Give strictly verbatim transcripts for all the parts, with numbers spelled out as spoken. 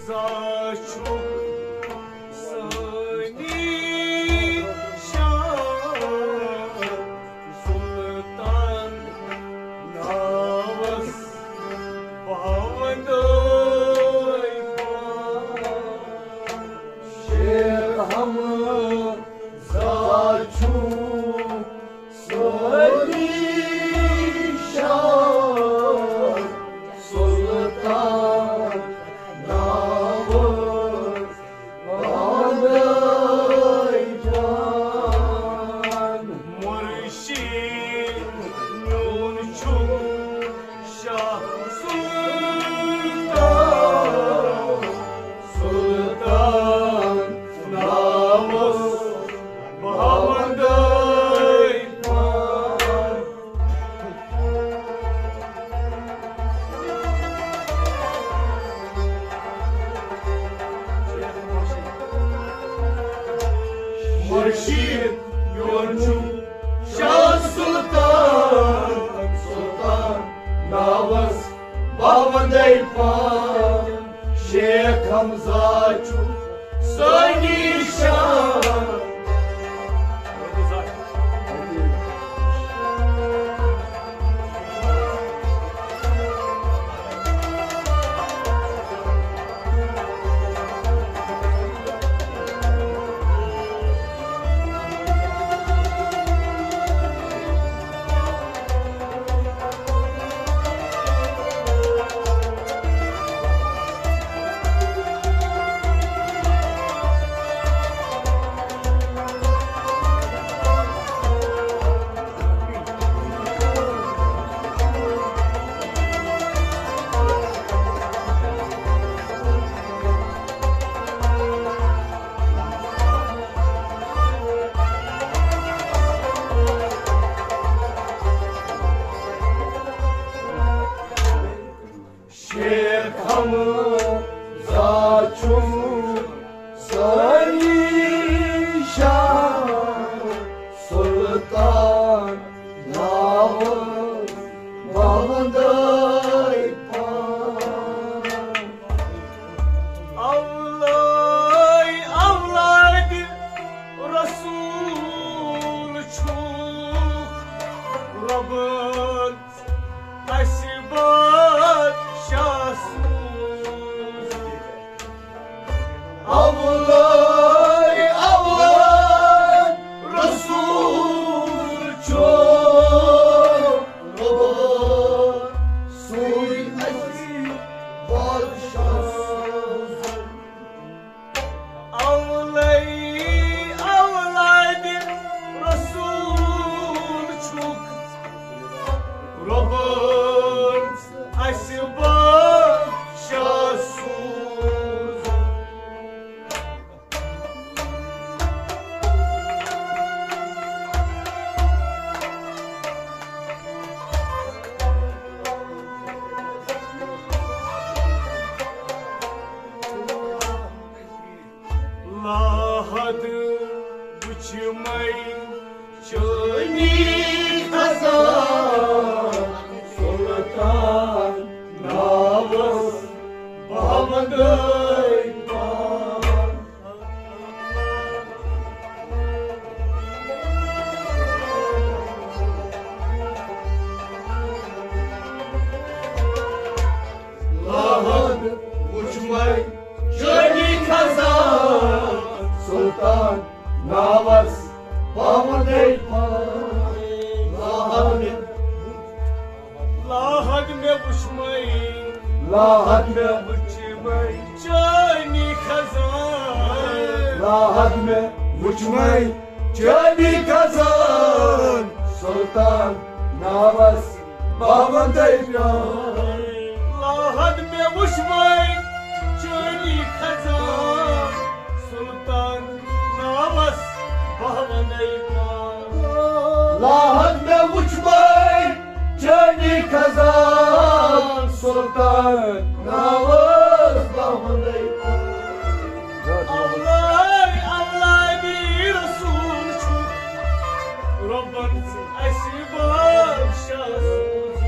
زا چھُکھ سٲنی شان سلطان ناوس باوندَے پان۔ شیخ حمزہ چھُکھ سٲنی شان سلطان ناوس باوندَے پان۔ مرشد میون چھُکھ شاہ سلطان، سلطان ناوس باوندَے پان۔ مرشد میون چھُکھ شاہ سلطان، سلطان ناوس باوندَے پان۔ شیخ حمزہ چھُکھ سٲنی شان۔ شیخ حمزہ چھُکھ سٲنی شان، سلطان ناوس باوندَے پان۔ اولے اولاد رسول چھُکھ رۄبن اسہِ بادشاہ سوٗز۔ اولے اولاد رسول چھُ رۄبن سُے اسہِ بادشاہ سوٗز۔ اولے اولاد رسول چھُکھ رۄبن اسہِ بادشاہ سوٗز۔ لاحد وٕچھمَے چٲنی خزان، سلطان ناوس باوندَے پان۔ لاحد وٕچھمَے چٲنی خزان، سلطان ناوس باوندَے پان۔ لاحد مےٚ، لاحد مےٚ وٕچھمَے، لاحد مےٚ وٕچھمَے چٲنی خزان۔ لاحد مےٚ وٕچھمَے چٲنی خزان، سلطان ناوس باوندَے پان۔ لاحد مےٚ وٕچھمَے چٲنی خزان، سلطان ناوس باوندَے پان۔ لاحد مےٚ وٕچھمَے چٲنی خزان، سلطان ناوس باوندَے پان۔ اولاد اولاد رسول چھُ رۄبن اسہِ بادشاہ سوٗزمُت۔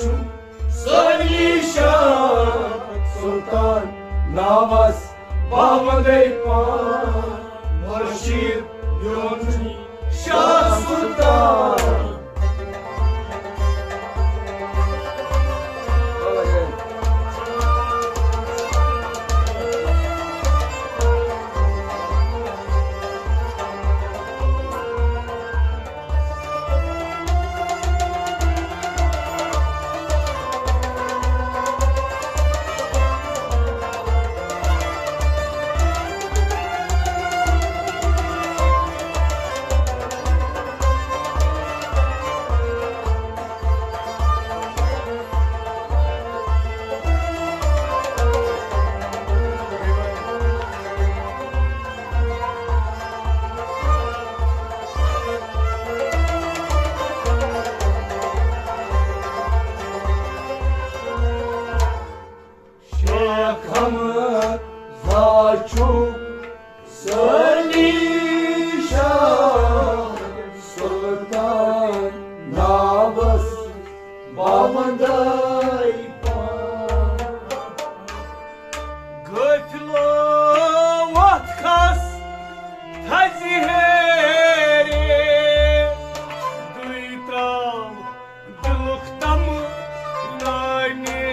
سٲری شاہ سلطان ناوس بامدے پان، خورشید میون چھُ شاہ سلطان۔ شیخ حمزہ چھُ سٲری شاہ سلطان ناوس بامدے پان۔ قٲفلو وۄتھ کھس تھزِ ہیرِ، دُے تراو دِلُک تمنانے۔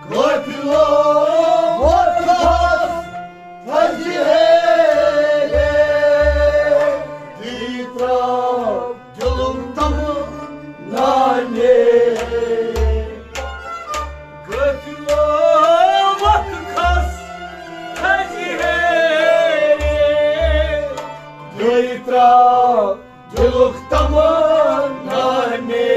قٲفلو وۄتھ کھس تھزِ ہیرِ، دُے تراو دِلُک تمنانے۔ قٲفلو وۄتھ کھس تھزِ ہیرِ، دُے تراو دِلُک تمنانے۔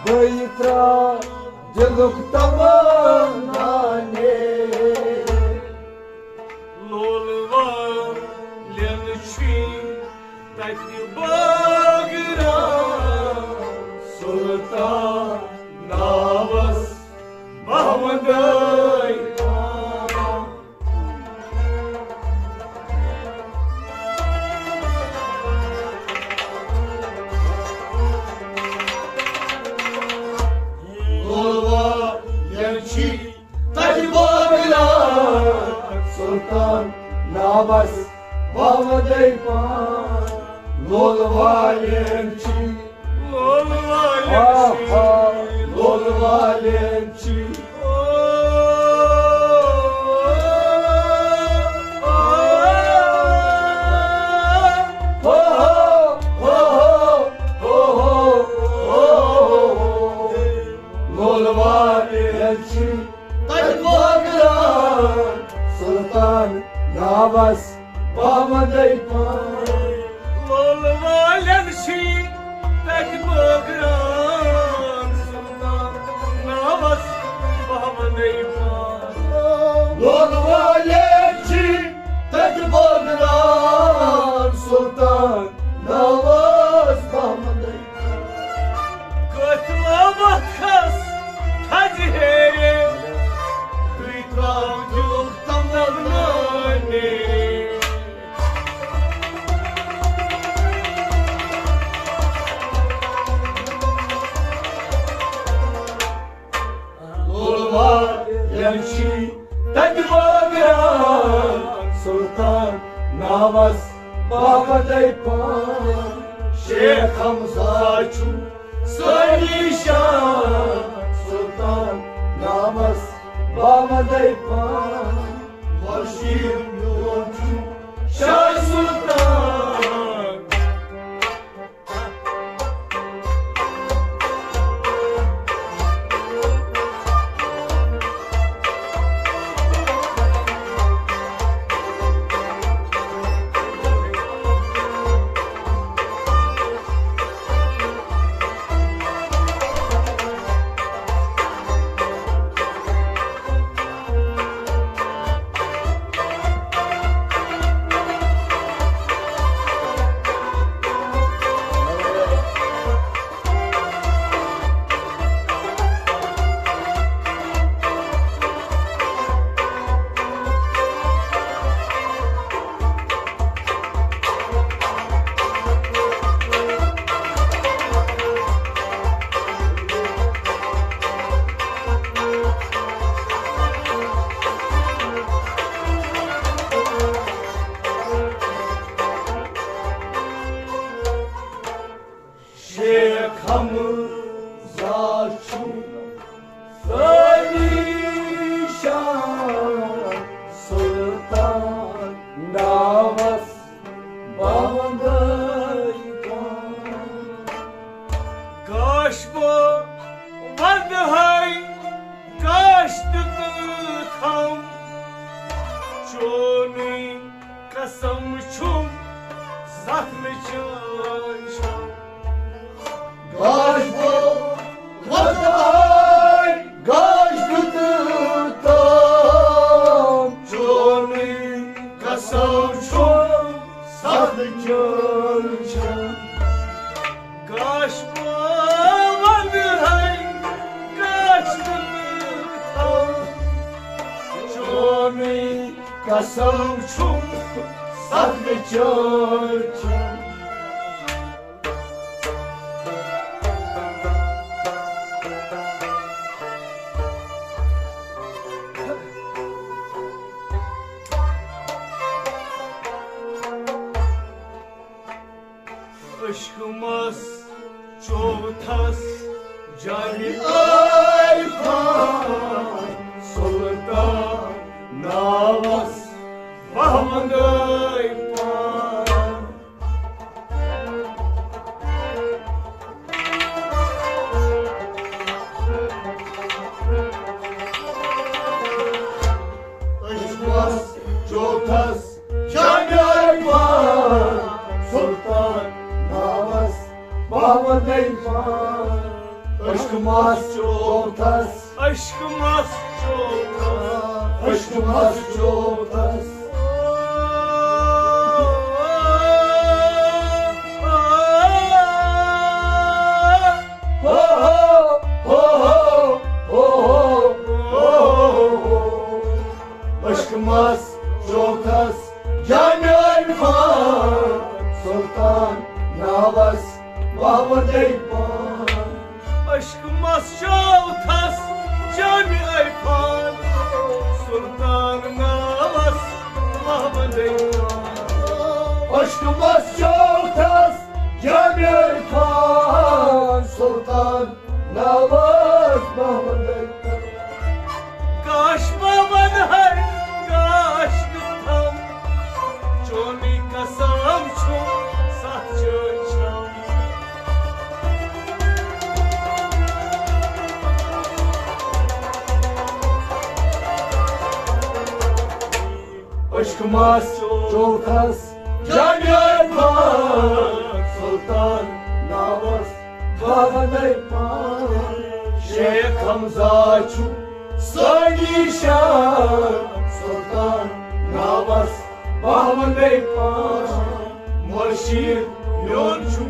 دُے تراو دِلُک تمنانے۔ لول والٮ۪ن چھُے تتہِ بٲگراو سلطان ناوس بامدے پان۔ لول والٮ۪ن چھُے تتہِ بٲگراو سلطان ناوس بامدے پان۔ لول والٮ۪ن چھُے، لول والٮ۪ن چھُے، آہا، لول والٮ۪ن چھُے۔ لول والٮ۪ن چھُے تتہِ بٲگراو سلطان ناوس بامدے پان۔ لول والٮ۪ن چھُے تتہِ بٲگراو سلطان ناوس بامدے پان۔ لول والٮ۪ن چھُے تتہِ بٲگراو سلطان ناوس بامدے۔ قٲفلو وۄتھ کھس تھزِ ہیرِ، دُے تراو دِلُک تمنانے۔ لول والٮ۪ن چھُے تتہِ بٲگراو سلطان ناوس بامدے پان۔ شیخ حمزہ چھُ سٲری شاہ سلطان ناوس بامدے پان۔ خورشید میون چھُ شاہ سلطان۔ قسم چھُم ستھ بچار چھم۔ عشق مس چوتھس جامع عرفان، سلطان ناوس محمد عرفان۔ عشق مس چوتھس جامع عرفان، سلطان ناوس محمد عرفان۔ عشق مس چوتھس، عشق مس چوتھس، عشق مس چوتھس۔ ہو، ہو، ہو، ہو، ہو، ہو، ہو۔ عشق مس چوتھس جامع عرفان، سلطان ناوس محمد عرفان۔ عشق مس چوتھس جامع عرفان، سلطان ناوس محمد عرفان۔ عشق مس چوتھس جامع عرفان، سلطان ناوس محمد عرفان۔ کاش پاون ہر کاش تھم، چونی قسم چھو ستھ چٲنۍ چھم۔ عشق مس چوتھس جامع عرفان، سلطان ناوس محمد عرفان۔ شیخ حمزہ چھُ سٲنی شان، سلطان ناوس محمد عرفان۔ مرشد میون چھُ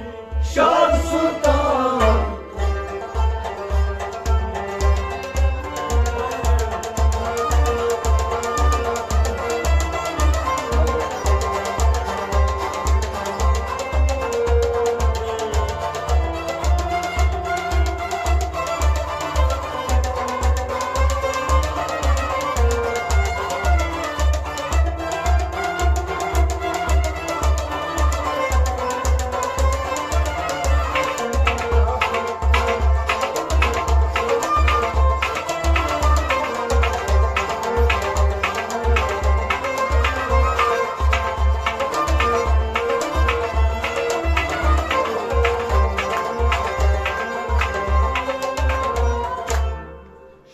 شاہ سلطان۔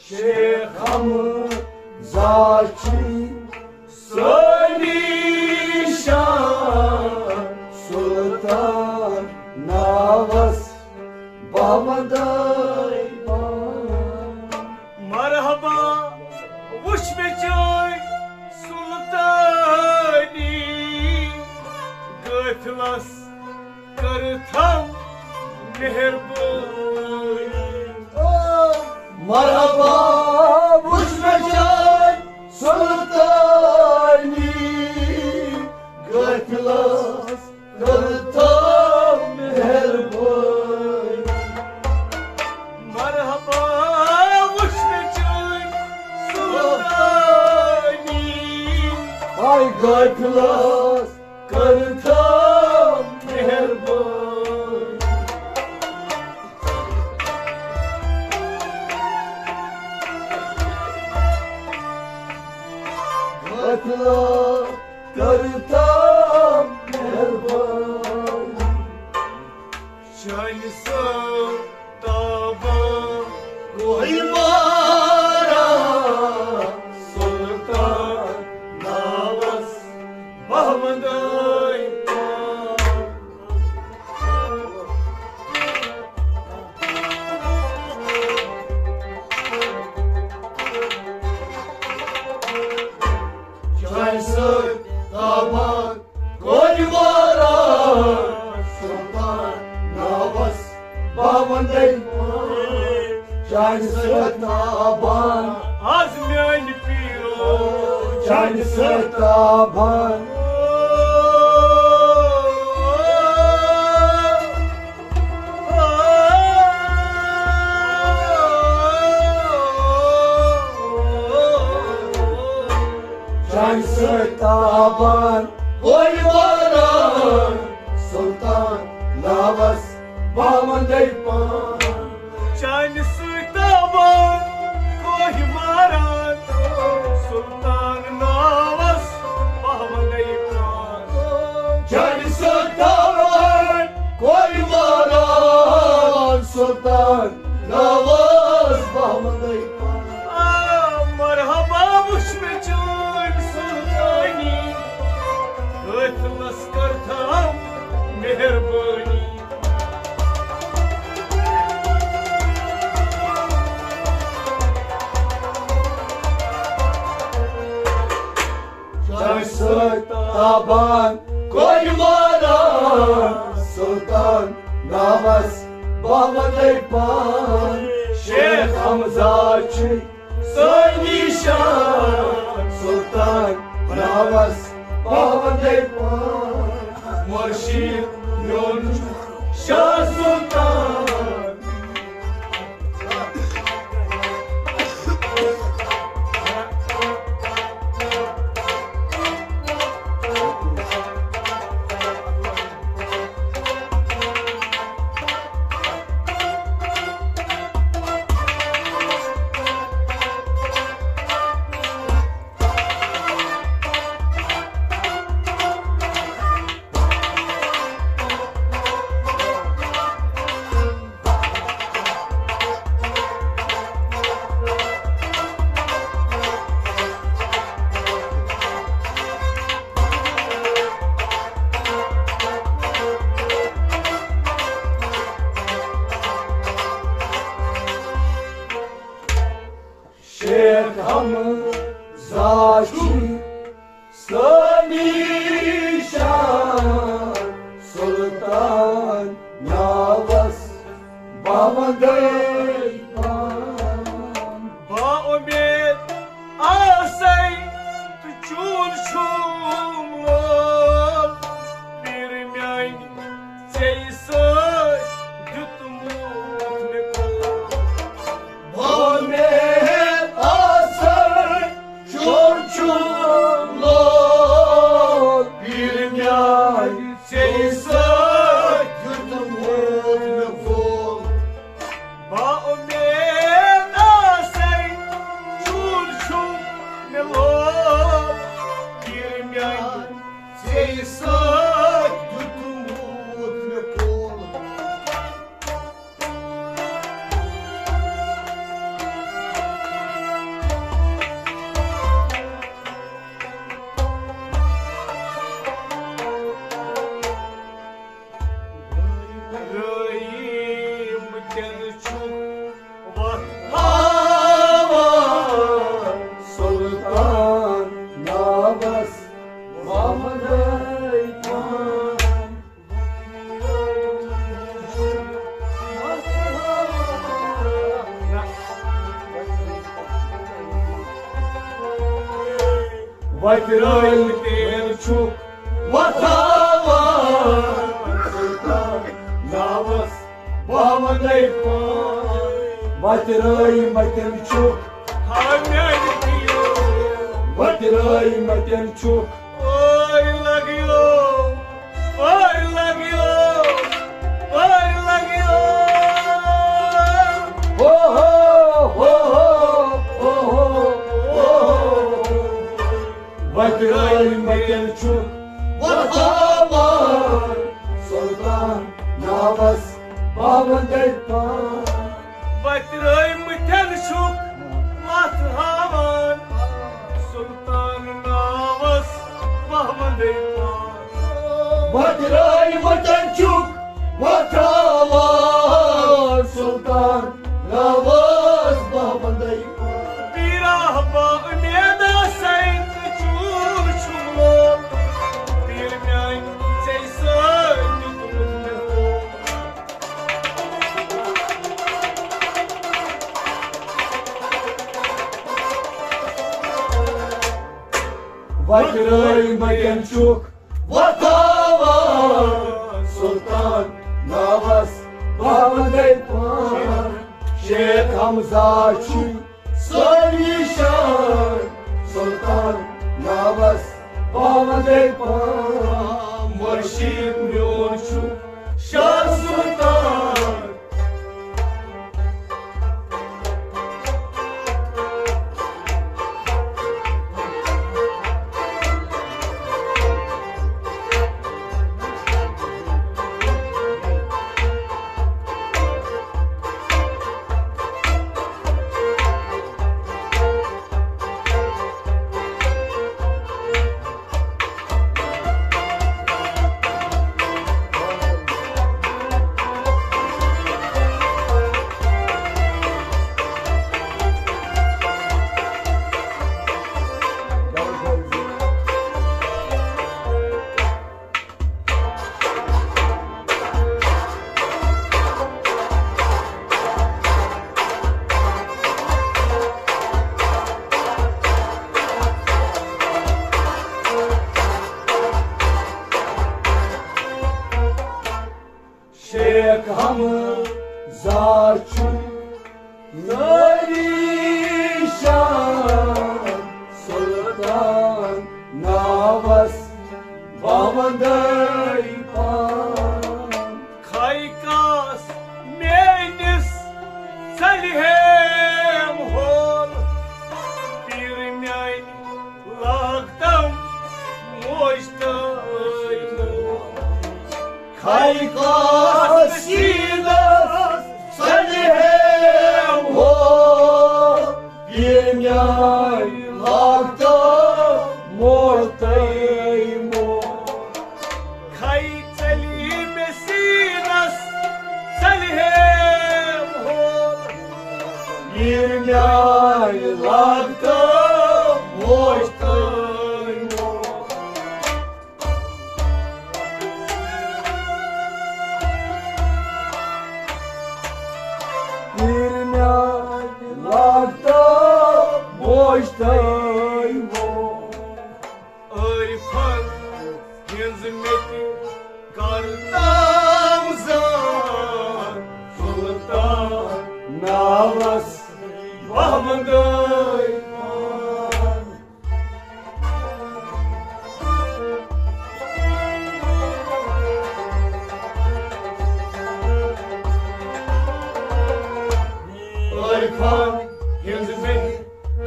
شیخ حمزہ چھُ سٲنی شان، سلطان ناوس بہمدے پان۔ مرحبا وٕچھ مےٚ چٲنۍ سلطانی، قٲفلس کر تھم مہربٲنی۔ مرحبا وٕچھ مےٚ چٲنۍ سلطانی، قٲفلس کر تھم مہربٲنی۔ مرحبا وٕچھ مےٚ چٲنۍ سلطانی، آے قٲفلس کر تھم مہربٲنی۔ قٲفلس کر تھم مہربٲنی۔ چانہِ سۭتۍ تابان کوہی مارا، سلطان ناوس بہمدے پان۔ چانہِ سۭتۍ تابان کوہی مارا، سلطان ناوس چانہِ سۭتۍ تابان۔ چانہِ سۭتۍ تابان کورِ واران، سُلطان ناوس باوندے پان۔ چانہِ سۭتۍ تابان کورِ واران، سُلطان ناوس باوندے پان۔ چانہِ سۭتۍ تابان کورِ واران، سُلطان ناوس باوندے پان۔ آ، مرحبا وٕچھ مےٚ چٲنۍ سُلطانی، قٲفلس کٔر تھاو مہربٲنی۔ چانہِ سۭتۍ تابان کورِ واران، سُلطان ناوس باوندے پان۔ شیخ حمزہ چھُے سٲنۍ نِشان، سُلطان ناوس باوندے پان۔ مرشد میون چھُ شاہ سُلطان۔ شیخ حمزہ چھُ سٲنۍ نِشان، سُلطان ناوس باوندے پان۔ با اُمید آسے تہٕ چون چھُم لول، پیٖر میانہِ ژےٚ سۭتۍ دیُتمُت مےٚ قول۔ با اُمید آسے چون چھُم لول، پیٖر میانہِ ژےٚ سۭتۍ دیُتمُت مےٚ قول۔ با اُمید آسے چون چھُم مےٚ لول، پیٖر میانہِ ژےٚ سۭتۍ دیُتمُت مےٚ قول۔ رٲیِم تیٚلہِ چھُکھ وۄتھاوان سُلطان ناوس وۄمنَے پان۔ وۄتہِ رٲیِم تیٚلہِ چھُکھ وۄتھاوان سُلطان ناوس وۄمنَے پان۔ وۄتہِ رٲیِم تیٚلہِ چھُکھ، ہا میانہِ پیو۔ وۄتہِ رٲیِم تیٚلہِ چھُکھ۔ اوے لگیو، اوے لگیو، اوے لگیو۔ ہو ہو، ہو ہو، ہو ہو، ہو ہو۔ وۄتہِ رٲیِم تیٚلہِ چھُکھ وۄتھاوان سُلطان ناوس وۄمنَے پان۔ وۄتہِ رٲیِم تیٚلہِ چھُکھ وۄتھاوان سُلطان ناوس وۄمنَے پان۔ وۄتہِ رٲیِم تیٚلہِ چھُکھ وۄتھاوان سُلطان ناوس وۄمنَے پان۔ پیٖرا با اُمید آسے تہٕ چون چھُم لول، پیٖر میانہِ ژےٚ سۭتۍ دیُتمُت مےٚ قول۔ وترٲوۍ متٮ۪ن چھُکھ وۄتھاوان۔ سلطان ناوس بہٕ وندے پان، شیخ حمزہ چھُ سٲری شان۔ سلطان ناوس بہٕ وندے پان، مرشد میون چھُ شاہ سلطان۔ شیخ حمزہ چھُ نٲری شان، سلطان ناوس بہٕ وندے پان۔ کھے کاس میٲنِس ژلہِ ہیم ہول، پیٖر میٲنۍ لاگتم موج تہٕ مول۔ کھے کاس سیٖنس ژلہِ ہیم ہول، پیٖر میٲنۍ لاگتم موج تہٕ مول۔ کھے ژلہِ مےٚ سیٖنس ژلہِ ہیم ہول، یہِ میانہِ لاگتہٕ موج تہٕ مول۔ یہِ میانہِ لاگتہٕ موج تہٕ مول۔ عٲرفن ہٕنٛز مےٚ تہِ کر تام زان، سلطان ناوس محمدے پان۔ عٲرفن ہٕنٛز مےٚ تہِ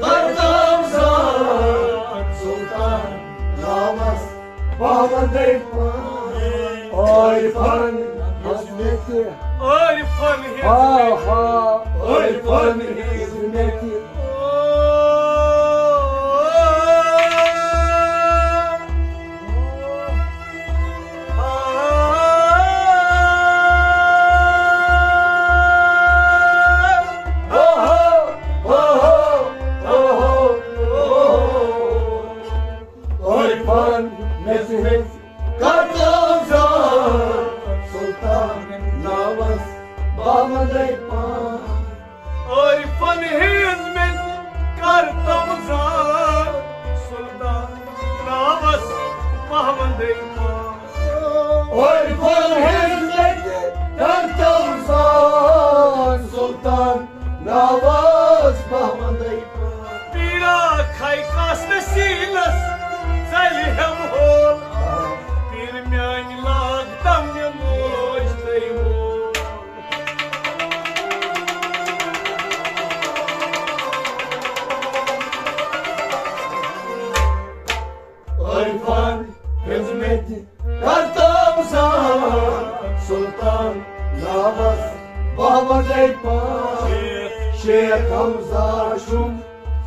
کر تام زان، سلطان ناوس محمدے پان۔ عٲرفن ہٕنٛز مےٚ تہِ، عٲرفن ہٕنٛز ہا، مےٚ تہِ، ہا، عٲرفن ہٕنٛز مےٚ تہِ۔ عٲرفن مےٚ سۭتۍ کر تام زان، سلطان ناوس بہٕ وندے پان۔ عٲرفن ہٕنٛز مےٚ تہِ کر تام زان، سلطان ناوس بہٕ وندے پان۔ عٲرفن ہٕنٛز مےٚ تہِ کر تام زان، سلطان ناوس بہٕ وندے پان۔ پیرا کھے کاس نصیٖبس ژلہِ ہیم ہول، پیٖر میانہِ لاگ تم مےٚ موج تہٕ مول۔ عٲرفن ہٕنٛز مےٚ تہِ کر تام زان، سلطان ناوس بہٕ وندے پان۔ شیخ حمزہ چھُم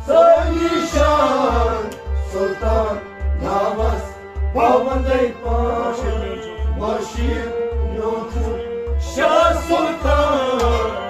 سٲری شان، سلطان ناوس بہٕ وندے پان۔ مرشد میون چھُ شاہ سلطان۔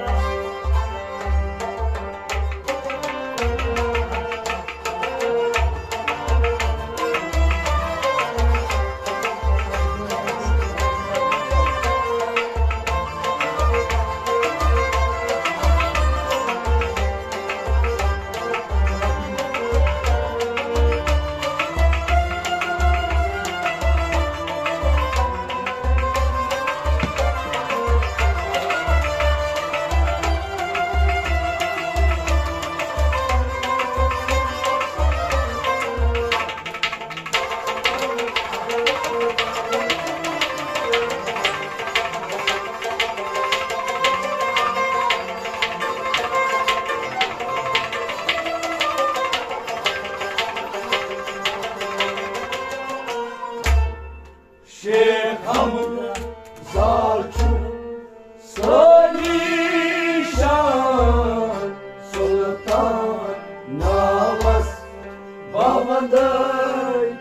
پاوندے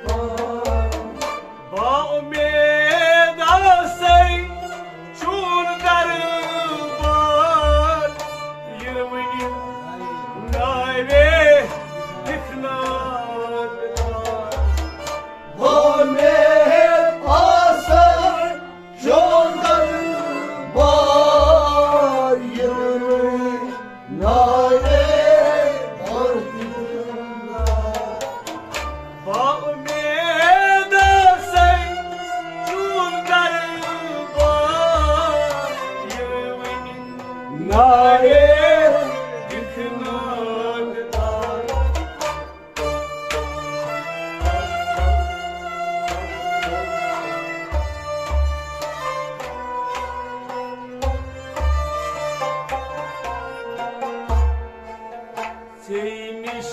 پان۔ با اُمید آسے چون دربار، یِروٕنی ناوے دِکھنہٕ۔ با اُمید آسے چون دربار، یِروٕنی ناوے دِکھنہٕ۔ با اُمید آسے چون دربار، یِروٕنی ناوے دِکھنہٕ۔ ژے نِش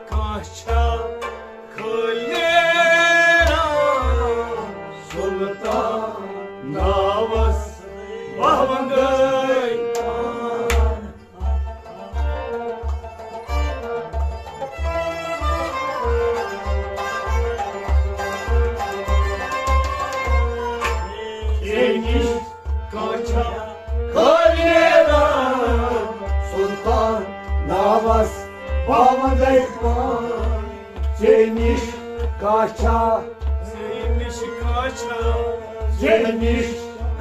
کانٛہہ چھا خٲلی نیران؟ سُلطان ناوس باوندے پان۔ ژے نِش کانٛہہ چھا خٲلی نیران؟ سُلطان ناوس باوندے پان۔ ژے نِش کانٛہہ چھا؟ ژے نِش کانٛہہ چھا؟ ژے نِش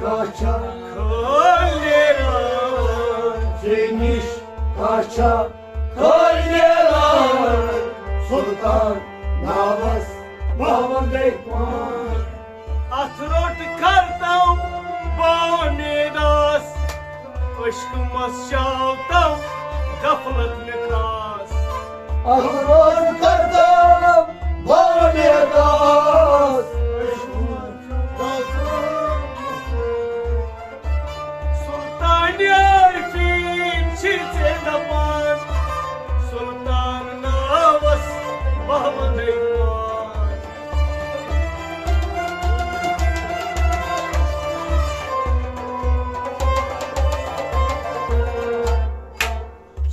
کانٛہہ چھا؟ خٲلی نیران۔ ژے نِش کانٛہہ چھا؟ خٲلی نیران۔ سُلطان ناوس باوندے پان۔ اتھ روٚٹ کھرتم با اُمید آس، عشق مس چاو تم غفلت مےٚ کاس۔ اتھ روٚٹ کھرتم با اُمید آس۔ سُلطان عارفیٖن چھِ ژےٚ دپان، سُلطان ناوس باوندے پان۔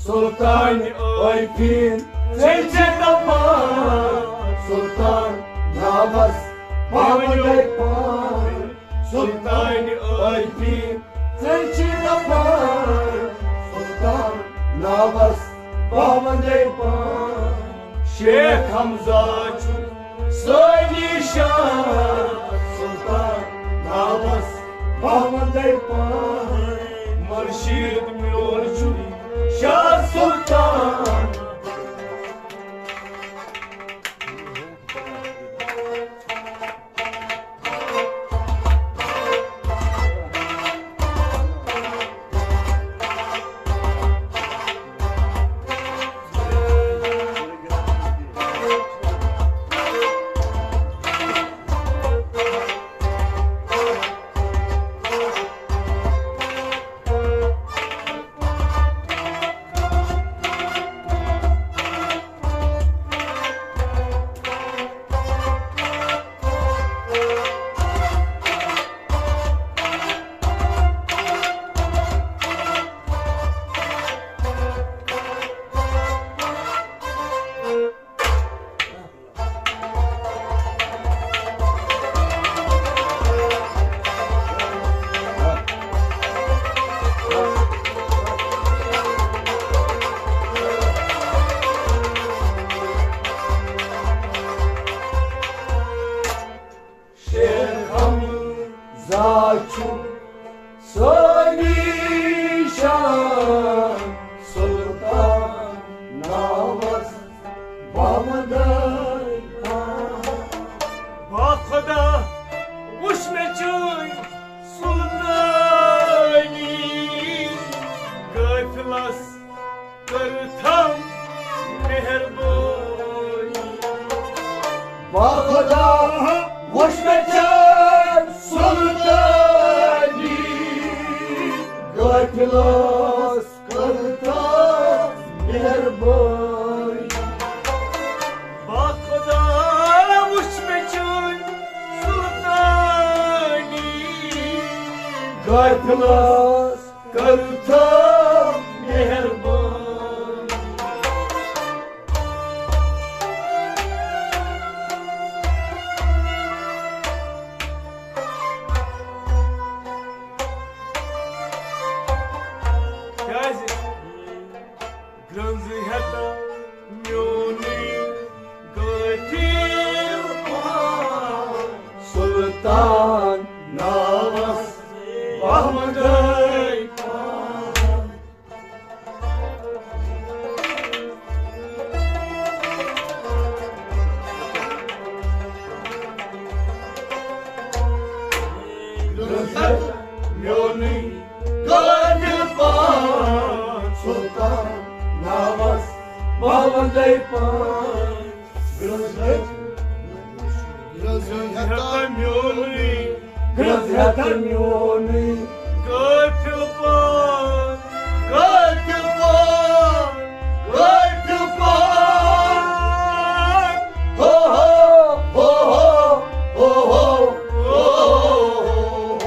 سُلطان عارفیٖن ژےٚ چھِ دپان، سُلطان ناوس باوندے پان۔ سُلطان عارفیٖن ژےٚ چھِ دپان، سُلطان ناوس باوندے پان۔ شیخ حمزہ چھُ سٲنی شان، سُلطان ناوس باوندے پان۔ مرشد میون چھُ شاہ سُلطان۔ شیخ حمزہ چھُ سٲنی شان، سُلطان ناوس باوندے پان۔ با خدا وُچھ مےٚ چٲنۍ سُلطٲنی، قٲفلس کٔرتھم مہربٲنی۔ با خدا وُچھ مےٚ چٲنۍ سُلطٲنی، قٲفلس کٔرتھم مہربٲنی۔ با خدا وُچھ مےٚ چٲنۍ سُلطٲنی، قٲفلس کٔرتھم مہربٲنی۔ تان ناوس بہمدے پان۔ گرٛنٛز ہٮ۪تھ میونُے قٲفلہٕ پان، سلطان ناوس بہمدے پان۔ گرٛنٛز ہٮ۪تھ، گرٛنٛز ہٮ۪تھ میونُے، گرٛنٛز ہٮ۪تھ میونُے قٲفلہٕ پان، قٲفلہٕ پان، قٲفلہٕ پان۔ ہو ہو، ہو ہو، ہو ہو، ہو ہو۔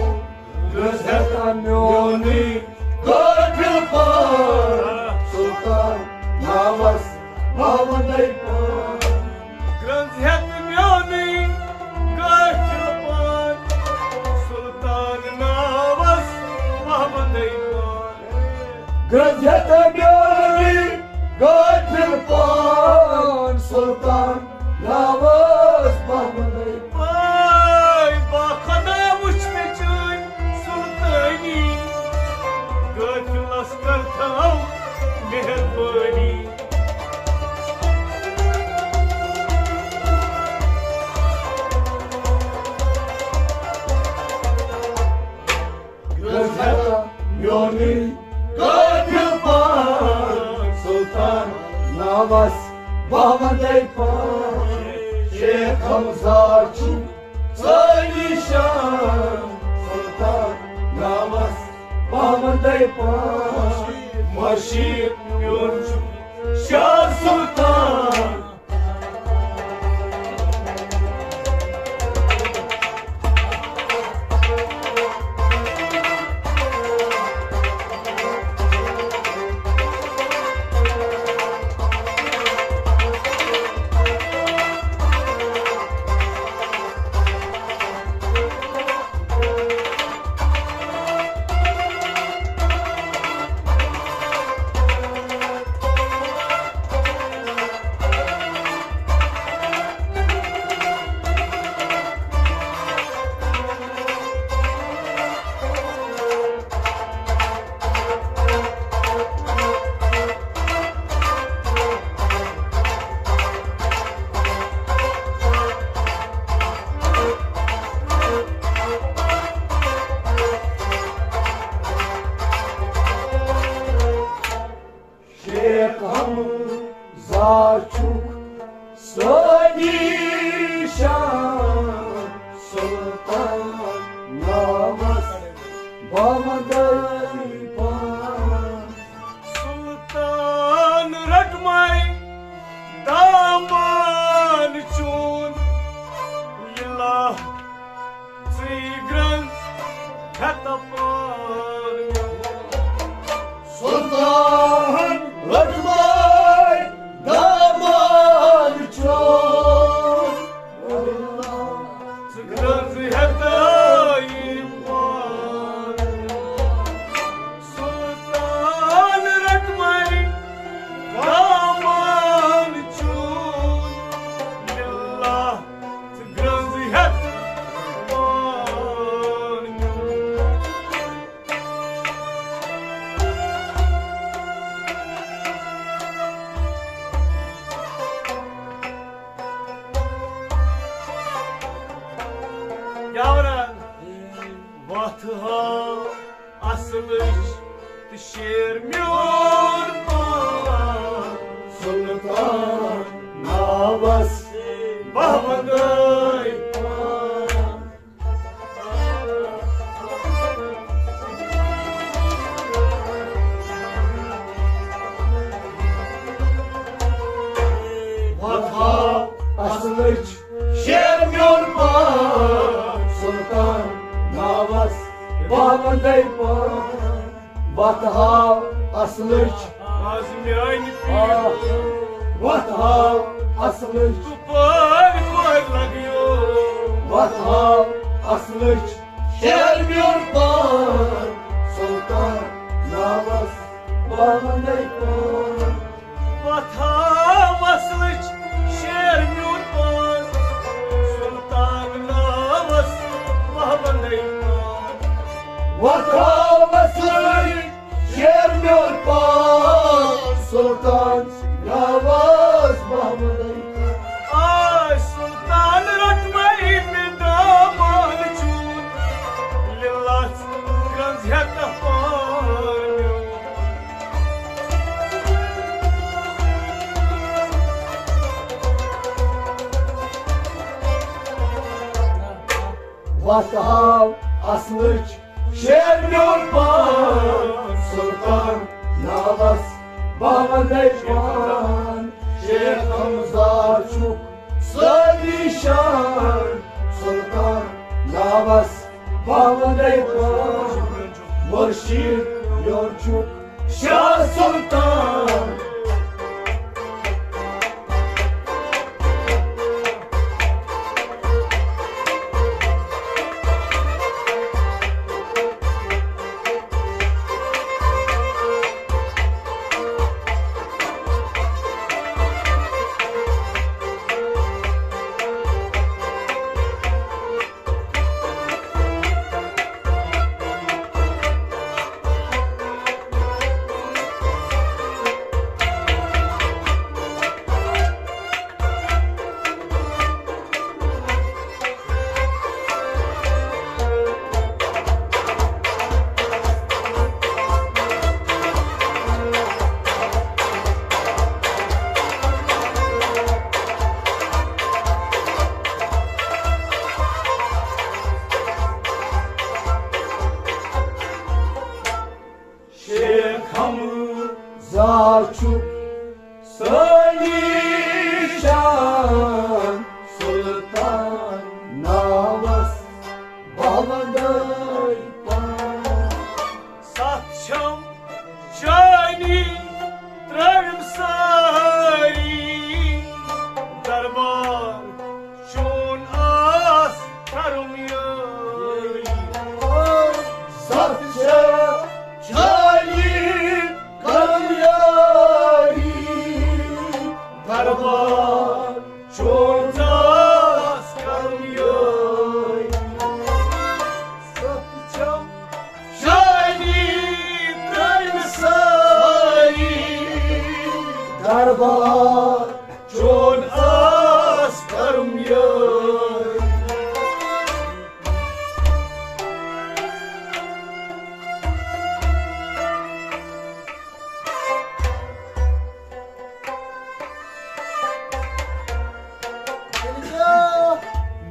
گرٛنٛز ہٮ۪تھ میونُے قٲفلہٕ پان، سلطان ناوس بہمدے پان۔ گرٛنٛز ہٮ۪تھ میونُے قٲفلہٕ پان، سلطان ناوس بہمدے پان۔ گرٛنٛز ہٮ۪تھ میونُے قٲفلہٕ پان، سلطان ناوس بہمدے۔ وٲے با خۄدا، وٕچھ مےٚ چٲنۍ سلطٲنی، قٲفلس کر تھاو مہربٲنی۔ گرٛنٛز ہٮ۪تھ میونُے قٲفلہٕ پان، سلطان ناوس بہمدے پان۔ شیخ حمزہ چھُ سٲنی شان، سلطان ناوس بہمدے پان۔ مشیر میون چھُ شاہ سلطان۔ شیخ حمزہ چھُکھ سٲنی شان، سلطان ناوس بہمدے پان۔ سلطان رٹمے دامان چون، یہِ لا ژٕے گرٛنٛز ہٮ۪تھ پان۔ سلطان رٹمے دامان چون، ژٕ گرٛنٛز ہٮ۪تھ پان۔ سلطان رٹمے دامان چون، یہِ لا ژٕ گرٛنٛز ہٮ۪تھ پان میون۔ کیٛاہ وَنان؟ وَتھ ہاو اصلٕچ تہٕ شیر میون پان، سلطان ناوس بہمدے پان۔ وَتھ ہاو اصلٕچ شیر میون پان، سلطان ناوس بہمدے پان۔ وَتھ ہاو اصلٕچ، آز میانہِ آ، پیٖرِ۔ وَتھ ہاو اصلٕچ، کپٲرۍ کورِ لگیو۔ وَتھ ہاو اصلٕچ، شیر میون پان، سلطان ناوس بہمدے پان۔ وَتھ ہاو اصلٕچ، شیر میون پان، سلطان ناوس وۄتھاو وۄتھٲے شیر میون پان، سلطان ناوس محمدے۔ آے سلطان رٹمے مےٚ دامان چون، لِلس گرٛنٛز ہٮ۪تھ پان میون۔ وۄتھ ہاو اصلٕچ شیر میون پان، سلطان ناوس بہٕ وندے پان۔ شیخ حمزہ چھُکھ سٲری شان، سلطان ناوس بہٕ وندے پان۔ مرشد میون چھُکھ شاہ سلطان۔ شیخ حمزہ چھُ سٲنی شان، سلطان ناوس بہٕ وندے پان۔ ستھ چھم چٲنی ترٲوِم سٲری، دربار چون آس کرُم یٲری۔ ستھ چھم چٲنی کرُم یٲری، دربار چون آس کرُم یٲری۔ ستھ چھم شٲعری ترٲوِم سٲری، دربار چون آس کرُم یٲری۔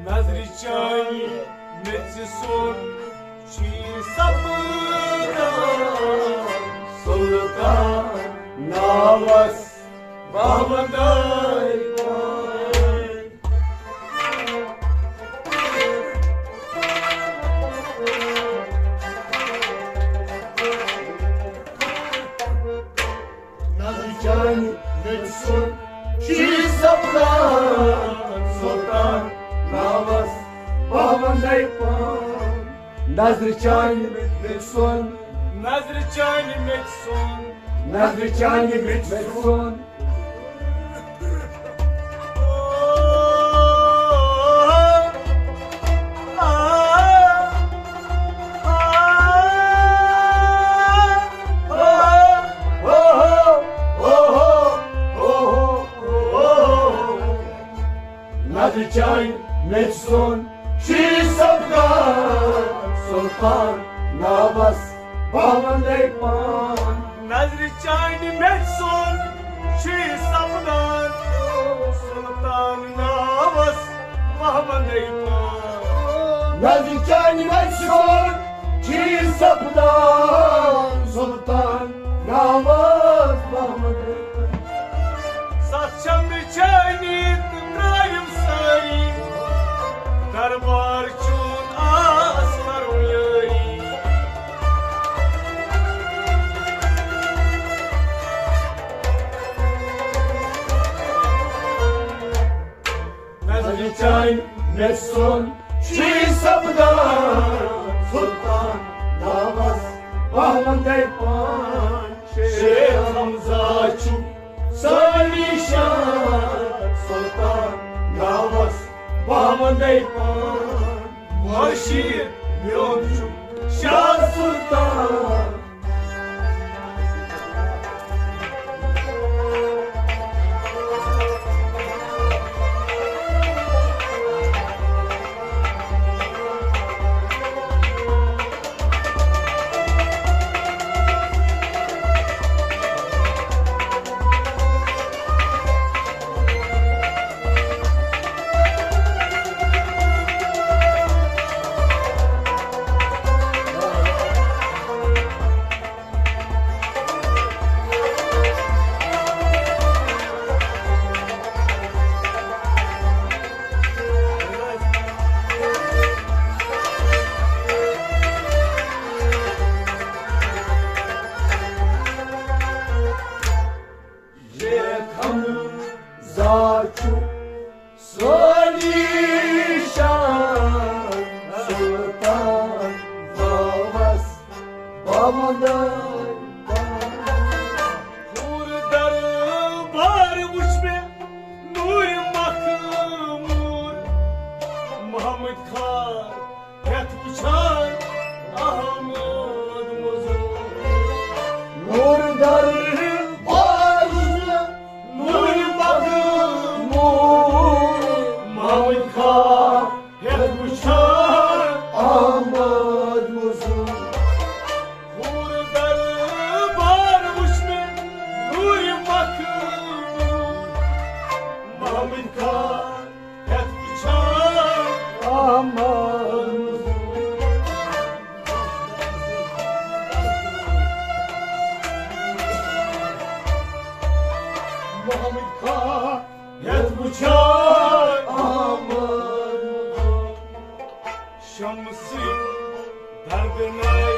نظرِ چانہِ میٚژِ سُنٛد چھی سپدان، سلطان ناوس بہٕ وندے پان۔ نظرِ چانہِ میٚژِ سُنٛد چھی سپدان، سلطان ناوس بہٕ وندے پان۔ نظرِ چانہِ میٚژِ سُنٛد، نظرِ چانہِ میٚژِ سُنٛد، نظرِ چانہِ میٚژِ سُنٛد۔ نظرِ چانہِ میٚژِ سُنٛد چھی سپدان، سلطان ناوس بہٕ وندے پان۔ نظرِ چانہِ میٚژِ سُنٛد چھی سپدان، سلطان ناوس بہٕ وندے پان۔ نظرِ چانہِ میٚژِ سُنٛد چھی سپدان، سلطان ناوس بہٕ وندے پان۔ ستھ چھم چٲنی تہٕ ترٲوِم سٲری، دربار چون آس کرُم یٲری۔ نظرِ چانہِ میٚژِ سُنٛد چھی سپدان، سلطان ناوس بہٕ وندے پان۔ شیخ حمزہ چھُ سٲنی شان، سلطان ناوس بہٕ وندے پان۔ مرشد میون چھُ شاہ سٲنی شان سلطان باوس بامدان۔ پوٗرٕ دربار وٕچھ مےٚ نوٗرِ مخموٗر، محمد خان ہٮ۪تھ وٕچھان احمد مزور۔ نوٗر دربار وٕچھ مےٚ نوٗرِ مخموٗر، محمد خان ہٮ۪تھ وٕچھان احمد مزور۔ پوٗرٕ دربار وٕچھ مےٚ نوٗرِ مخموٗر، محمد خان ہٮ۪تھ وٕچھان احمد مزور۔ محمد خان ہٮ۪تھ وٕچھان احمد مزور۔ شمسٕے دردناے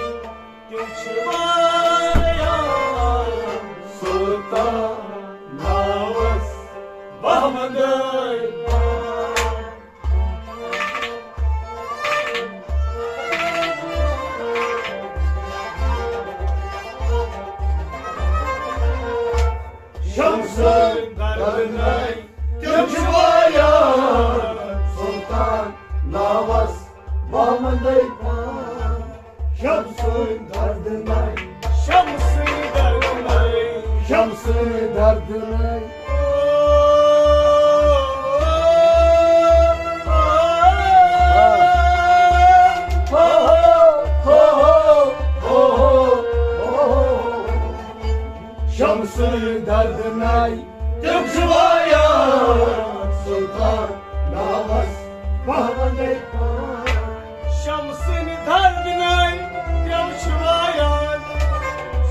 تِم چھِ وایان سلطان ناوس بہمدے۔ شمسٕے دردناے تِم چھِ وایان سلطان ناوس بہمدے پان۔ شمسٕے دردناے، شمسٕے دردناے، شمسٕے دردناے۔ شمسٕے دردناے تِم چھِ وایان سلطان ناوس بہمدے پان۔ شمسٕنۍ دردناے تِم چھِ وایان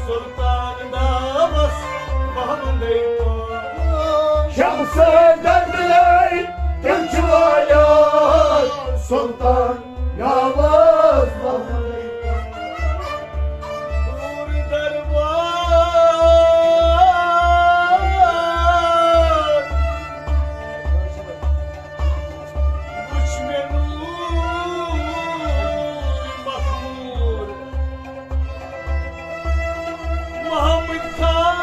سلطان ناوس بہمدے پان۔ شمسٕنۍ دردناے تِم چھِ وایان سلطان ناوس بہمدے پان۔ پوٗرٕ دربار وٕچھ مےٚ نوٗرِ مخموٗر، محمد خان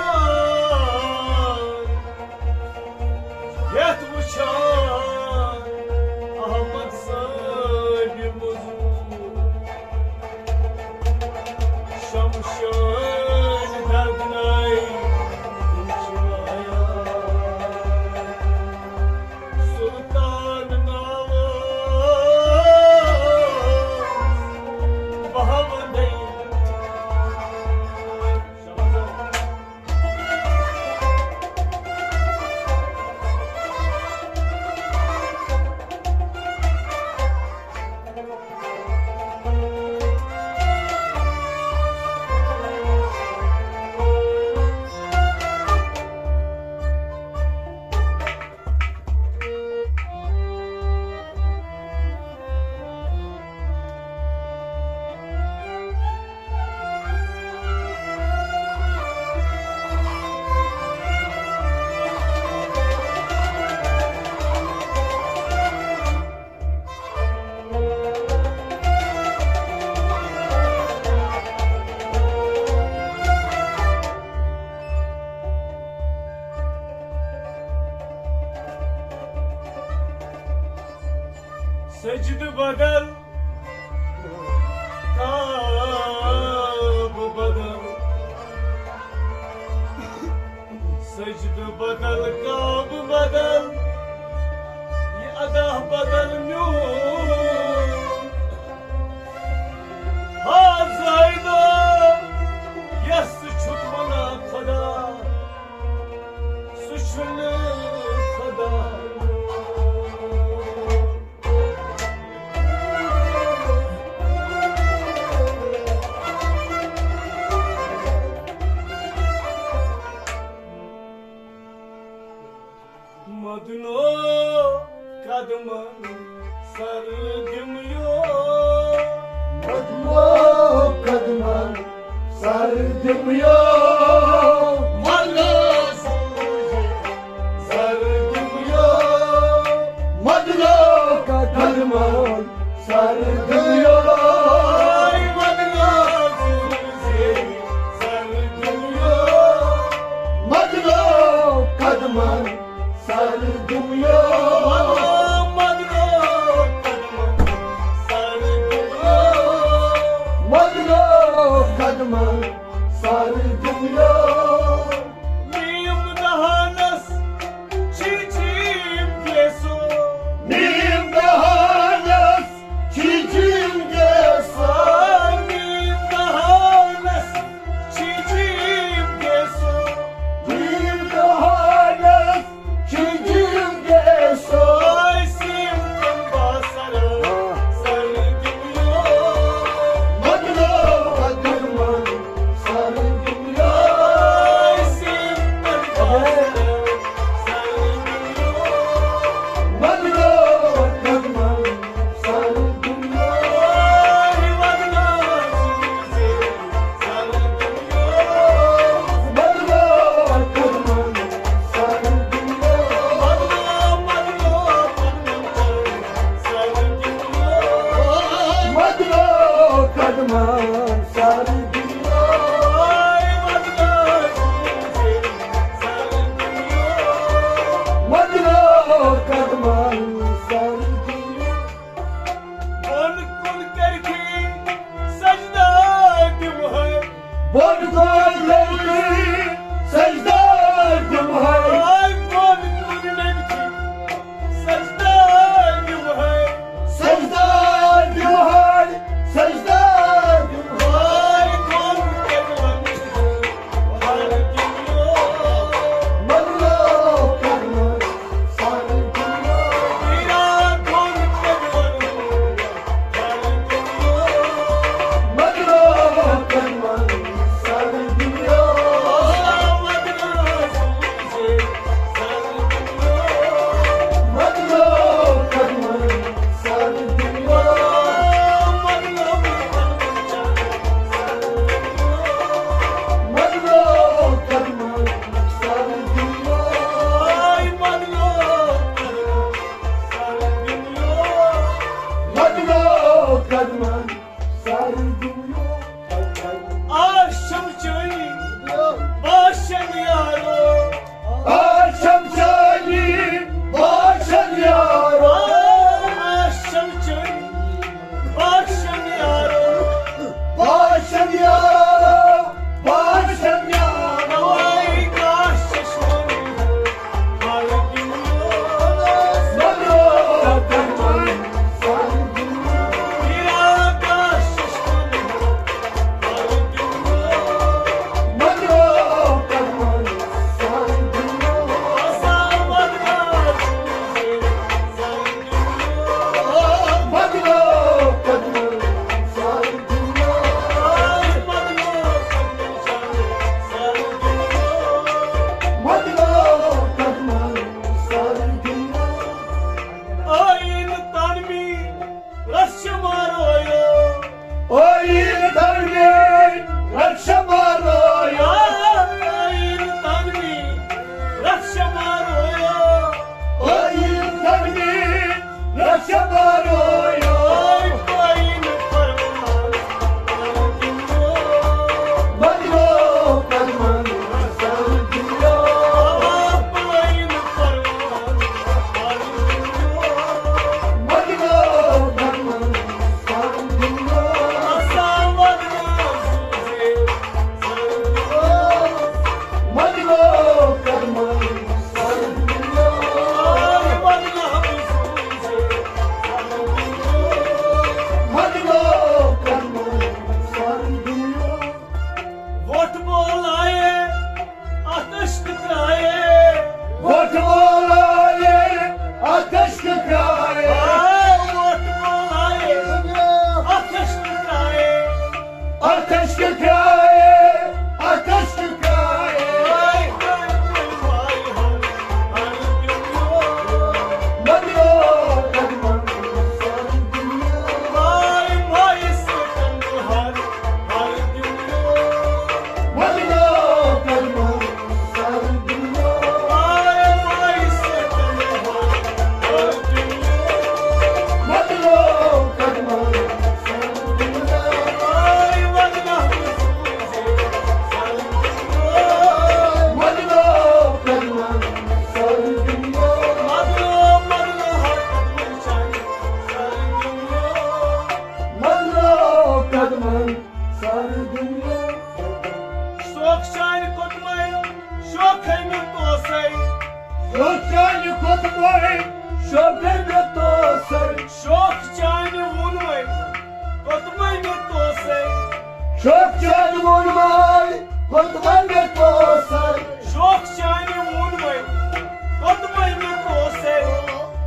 ہٮ۪تھ وٕچھان احمد صٲبِ مزور۔ شمشٲنۍ دردناے تِم چھِ وایان سلطان ناوس بہمدے۔ سجدٕ بدل، کعبہٕ بدل۔ سجدٕ بدل، کعبہٕ بدل، یہِ ادا بدل میون۔ ہا زٲیدو، یس ژٕ چھُکھ ونان خدا، سُہ چھُنہٕ خدا۔ مدنو قدمن سر دِم یو۔ مدنو قدمن سر دِم یو۔ مدنو سر دِم یو۔ سر دنیا، مدنو، سر دنیا، مدنو قدمن، سر دنیا، مدنو قدمن، سر دنیا، مدنو قدمن، سر دنیا۔ نیم دہانس چھی چھی گیسو۔ نیم دہانس چھی چھی گیسو۔ نیم دہانس چھی چھی گیسو۔ نیم دہانس چھی چھی گیسو۔ آیسیم تم باسر سر دنیا۔ مدنو قدمن سر دنیا۔ آیسیم تم باسر سر دنیا۔ مدنو قدمن سر دنیا۔ مدنو قدمن سر دنیا۔ مدنو قدمن سر دنیا۔ مدنو قدمن سر دنیا۔ مدنو قدمن سر دنیا۔ بۄن کُن کٔرِتھ سجدہ دِمہٕ ہے۔ بۄن کُن کٔرِتھ سجدہ دِمہٕ ہے۔ آے بۄن کُن کٔرِتھ سجدہ دِمہٕ ہے۔ سجدہ دِمہٕ ہے، سجدہ دِمہٕ ہے۔ آے بۄن کُن کٔرِتھ سجدہ دِمہٕ ہے۔ مدنو قدمن سر دنیا۔ مدنو قدمن سر دنیا۔ مدنو قدمن سر دنیا۔ مدنو قدمن سر دنیا۔ مدنو قدمن سر دنیا۔ آشم چٲنی باشن یارو۔ آشم چٲنی باشن یارو۔ آشم چٲنی باشن یارو۔ باشن یارو، باشن یارو۔ آے کاش چشمن۔ مدنو قدمن سر دنیا۔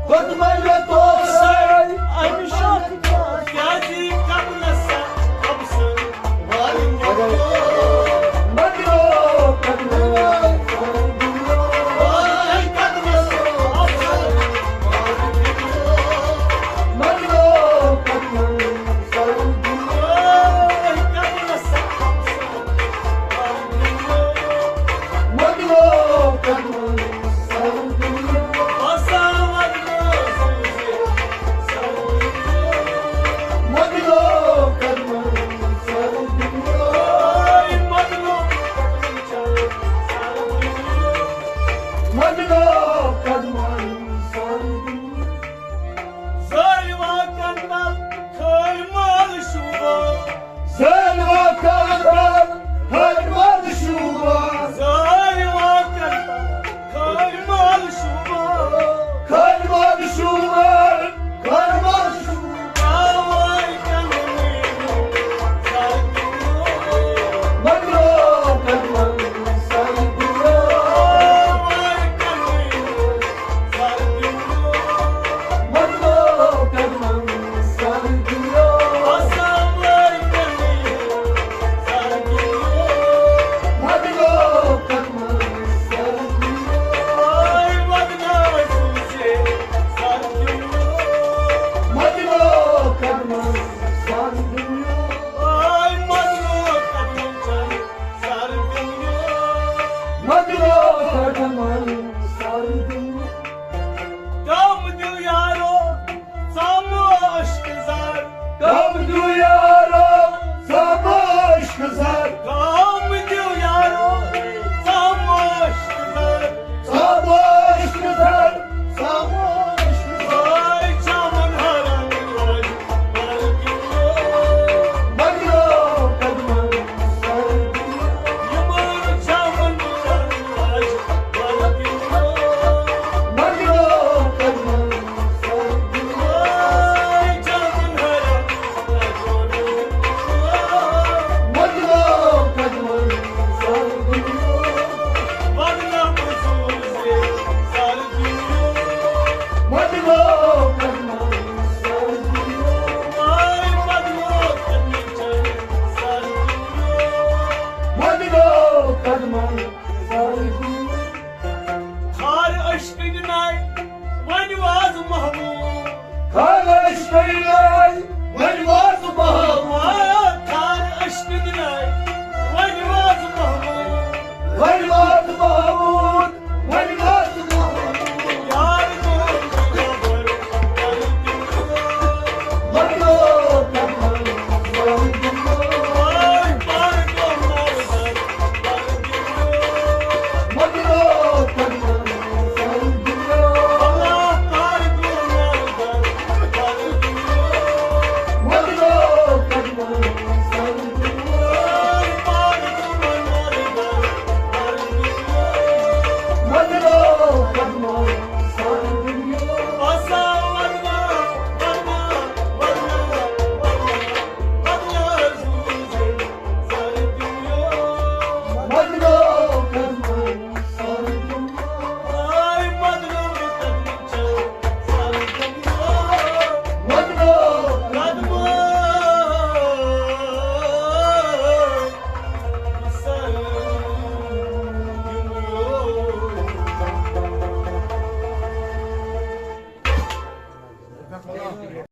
خۄدمَے مےٚ توسَے، اَمہِ